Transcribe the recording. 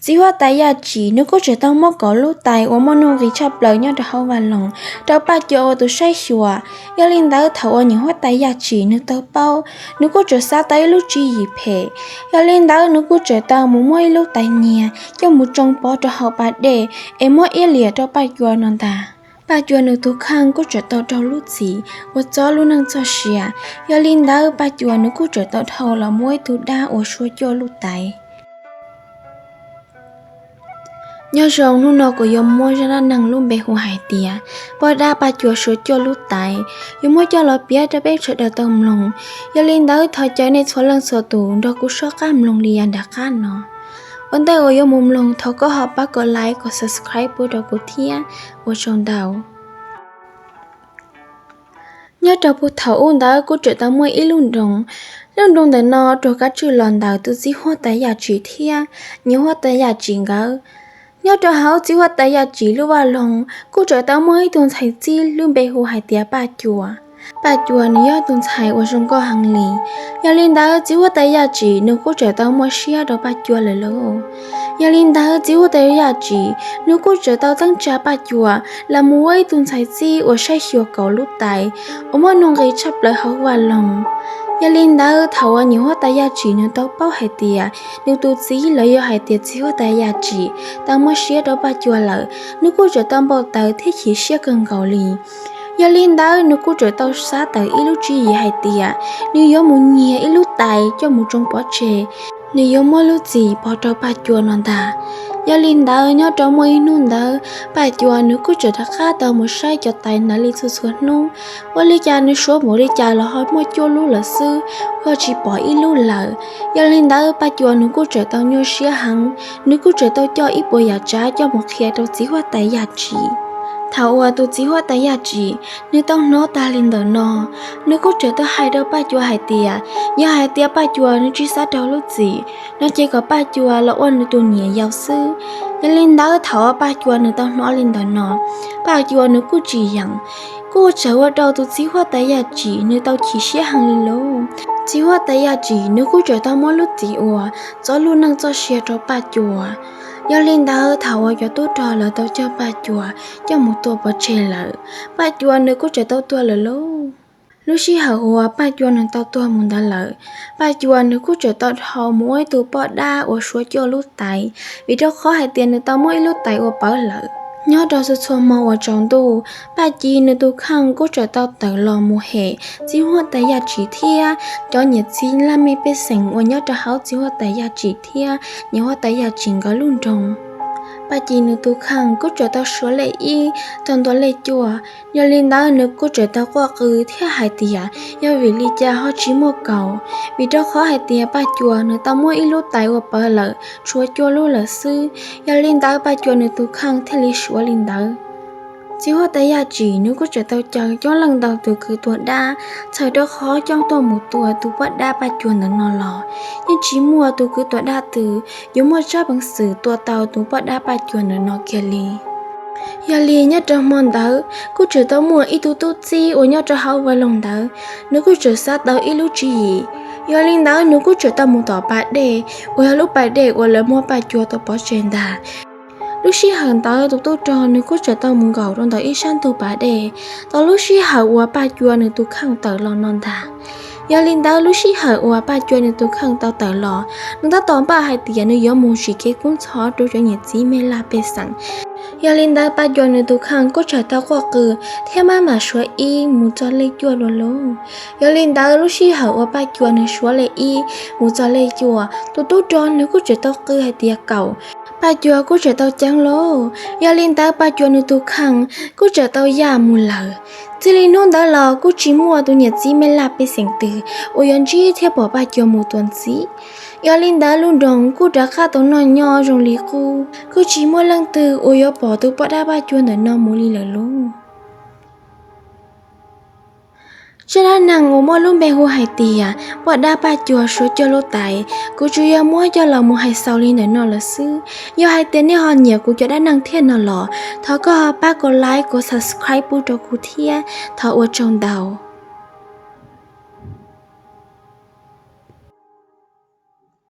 Txiv huab tais Yaj Tsim nws kuj tseem tau muab kaum lub tais uas muaj nuj nqis tshaj plaws nyob rau hauv vaj loog rau Paj Cuam ua tus saib xyuas. Yog li ntawd thaum uas niam huab tais Yaj Tsim nws tau paub, nws kuj tseem xav tau ib lub tswv yim phem. Yog li ntawd nws kuj tseem tau mus muab ib lub tais nyiag coj mus tsoo pov rau hauv pas dej es muab iab liam rau Paj Cuam no ntag. Paj Cuam nws tus kheej kuj tseem tau raug lub txim uas txob lub neej txoj sia. Yog li ntawd Paj Cuam nws kuj tseem tau dhau los muab ib tug dab uas suav cuaj lub tais. Nyob zoo, hnub no kuv yuav muab zaj dab neeg lub npe hu hais tias poj dab Paj Cuam suav cuaj lub tais, yuav muab coj los piav rau peb sawv daws tau mloog. Yog li ntawd thov caw nej txhua leej txhua tus nrog kuv soj qab mloog li yav nram qab no. Ua ntej uas yuav mus mloog, thov koj ho pab kom like, kom subscribe pub rau kuv thiab, ua tsaug ntau. Nyob rau puag thaum ub ntawd kuj tseem tau muaj ib lub nroog. Lub nroog ntawm no raug kab tswj los ntawm tus txiv huab tais Yaj Tsim thiab niam huab tais Yaj Tsim nkawd. Nyob rau hauv txiv huab tais Yaj Tsim lub vaj loog kuj tseem tau muaj ib tug ntxhais txib lub npe hu hais tias Paj Cuam. Paj Cuam nws yog tus ntxhais uas zoo nkauj heev li. Yog li ntawd txiv huab tais Yaj Tsim nws kuj tseem tau muaj siab rau Paj Cuam lawm lauj. Yog li ntawd txiv huab tais Yaj Tsim nws kuj tseem tau teeb tsa Paj Cuam los mus ua ib tug ntxhais txib uas saib xyuas kaum lub tais uas muaj nuj nqis tshaj plaws hauv vaj loog. Yog li ntawd thaum uas niam huab tais Yaj Tsim nws tau paub hais tias nws tus txiv los yog hais tias txiv huab tais Yaj Tsim tau muab siab rau Paj Cuam lawm, nws kuj tseem tau npau taws thiab chim siab kawg nkaus li. Yog li ntawd nws kuj tseem tau xav tawm ib lub tswv yim hais tias nws yuav mus nyiag ib lub tais coj mus tsoo pov tseg, nws yuav muab lub txim pov rau Paj Cuam no ntag. Yog li ntawd nyob rau muaj ib hnub ntawd Paj Cuam nws kuj tseem rov qab tau mus saib cov tais ntawd li txhua txhua hnub. Ua li cas nws suav npaum li cas los ho muaj cuaj lub lawm xwb, ho tsis pom ib lub lawm. Yog li ntawd Paj Cuam nws kuj tseem tau nyuaj siab heev, nws kuj tseem tau coj ib puas yam tsav coj mus qhia rau txiv huab tais Yaj Tsim. Thaum uas tus txiv huab tais Yaj Tsim nws tau hnov tag li ntawm no, nws kuj tseem tau hais rau Paj Cuam hais tias yog hais tias Paj Cuam nws tsis xav raug lub txim no ces kom Paj Cuam los ua nws tus niam yau xwb. Yog li ntawd thaum uas Paj Cuam nws tau hnov li ntawm no, Paj Cuam nws kuj tsis yeem, kuj txawm ua rau tus txiv huab tais Yaj Tsim nws tau chim siab heev li lauj. Txiv huab tais Yaj Tsim nws kuj tseem tau muab lub txim uas txob lub neej txoj sia rau Paj Cuam. Yog li ntawd thaum uas cov tub rog lawv tau coj Paj Cuam coj mus tua pov tseg lawm, Paj Cuam nws kuj tseem tau tuag lawm lauj. Lub sij hawm uas Paj Cuam nws tau tuag mus ntawd lawm, Paj Cuam nws kuj tseem tau dhau mus ua ib tug poj dab uas suav cuaj lub tais, vim rau qhov hais tias nws tau muab ib lub tais ua pawv lawm. Nyob rau txhua txhua hmo uas tsaus ntuj, Paj Cuam nws tus kheej kuj tseem tau tawm los mus hem txiv huab tais Yaj Tsim thiab cov niam txiv laj mej pej xeem uas nyob rau hauv txiv huab tais Yaj Tsim thiab niam huab tais Yaj Tsim nkawd lub nroog. Paj Cuam nws tus kheej kuj tseem tau suav lej ib txog ntua lej cuaj. Yog li ntawd nws kuj tseem tau quaj qw thiab hais tias yog vim li cas ho tsis muaj kaus, vim rau qhov hais tias Paj Cuam nws tau muab ib lub tais ua pawv lawm, tshuav cuaj lub lawm xwb. Yog li ntawd Paj Cuam nws tus kheej thiaj li suav li ntawd. Txiv huab tais Yaj Tsim nws kuj tseem tau caw coob leej ntau tus kwv tuag dab txhawm rau qhov coj tuaj mus tua tus poj dab Paj Cuam ntawm no los yeej tsis muaj tus kwv tuag dab twg yuav muaj tsab peev xwm tua tau tus poj dab Paj Cuam ntawm no kiag li. Yog li nyob rau hmo ntawd kuj tseem tau muaj ib tug tub txib uas nyob rau hauv vaj loog ntawd, nws kuj tseem xav tau ib lub tswv yim. Yog li ntawd nws kuj tseem tau mus tom pas dej uas yog lub pas dej uas lawv muab Paj Cuam tua pov tseg ntag. Lub sij hawm ntawd tus tub rog nws kuj tseem tau mus nkaum rau ntawm ib sab ntug pas dej, tau lub sij hawm uas Paj Cuam nws tus kheej tawm los no ntag. Yog li ntawd lub sij hawm uas Paj Cuam nws tus kheej tau tawm los, nws tab tom npaj hais tias nws yuav mus tsim kev kub ntxhov rau cov niam txiv mej laj pej xeem. Yog li ntawd Paj Cuam nws tus kheej kuj tseem tau quaj qw thiab maj mam suav ib mus txog lej cuaj dua lauj. Yog li ntawd lub sij hawm uas Paj Cuam nws suav lej ib mus txog lej cuaj, tus tub rog nws kuj tseem tau qw hais tias kaum, Paj Cuam kuj tseem tau ceeb lauj. Yog li ntawd Paj Cuam nws tus kheej kuj tseem tau yaj mus lawm. Txij li hnub ntawd los kuj tsis muaj tus niam txiv mej laj pej xeem twg uas yuav ntsib thiab pom Paj Cuam mus tua ntxiv. Yog li ntawd lub nroog kuj rov qab tau noj nyob zoo li qub, kuj tsis muaj leej twg uas yuav pom tus poj dab Paj Cuam ntawm no mus li lawm lauj. Zaj dab neeg uas muaj lub npe hu hais tias poj dab Paj Cuam suav cuaj lub tais, kuv tsuas yog muab coj los mus hais xaus li ntawm no lawm xwb. Yog hais tias nej ho nyiam kuv cov dab neeg thiaj no los, thov koj ho pab kov like, kov subscribe pub rau kuv thiab. Thov ua tsaug ntau.